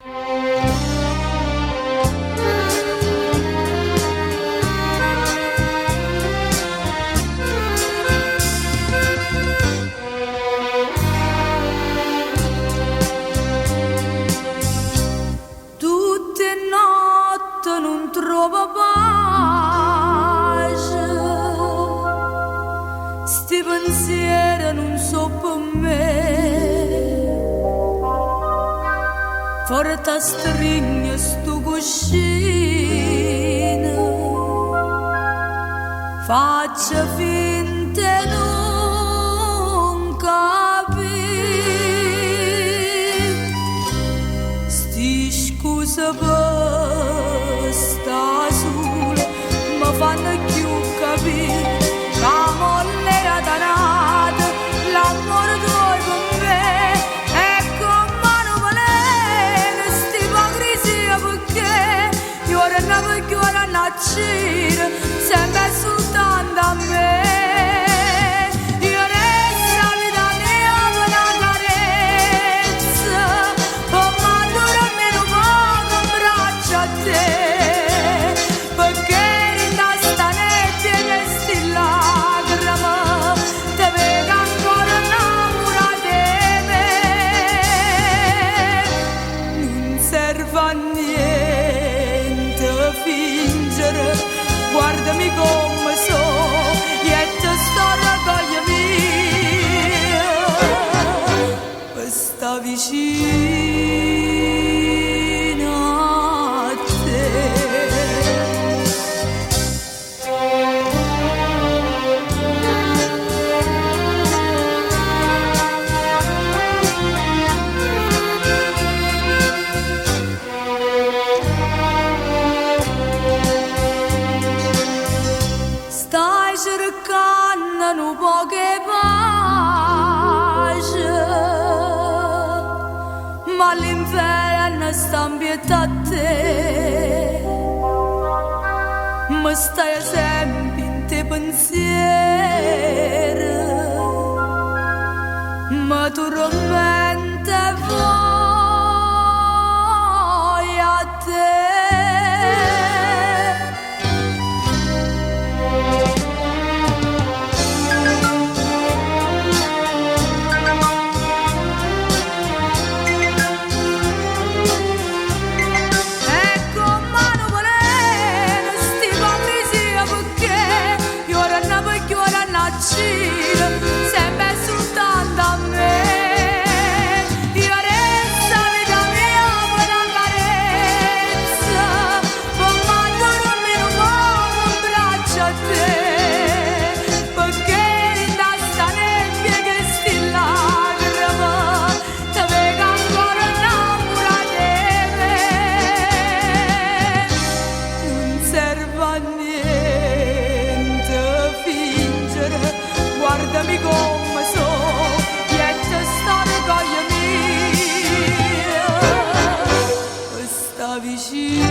Tutt' 'e notte nun trovo pace, 'sti pensiere nun so' pe' me. Forte astrigno 'stu cuscino, faccio finta 'e nun capì. Sti scuse pe' sta sulo me fanno cchiù capì ca mollera da n'ato l'ammore tuoio pe' me è comme a nu veleno st'ipocrisia pecché juorno pe' juorno accire sempe e sultanto a me. Io desse 'a vita mia pe' na carezza, pe' m'addurmì nu poco 'mbraccio a te, pecché dint' 'a sta nebbia 'e chesti lacreme te veco ancora 'nnammurata 'e me. Nun serve a niente fingere, guardami comme so', jetta sta orgoglio mio, pe' sta vicino a te. Stai cercanno nu poco 'e pace, ma l'inferno sta 'mpietto a te. Me stai sempe 'int' 'e pensiere, me turmento e voglio a te. È comme a nu veleno st'ipocrisia pecché juorno pe' juorno accire sempe e sultanto a me. Io desse 'a vita mia pe' na carezza, pe' m'addurmì nu poco 'mbraccio a te, pecché dint' 'a sta nebbia 'e chesti lacreme te veco ancora 'nnammurata 'e me. Nun serve a niente fingere, guardami comme so', jetta st'orgoglio mio, pe' sta vicino.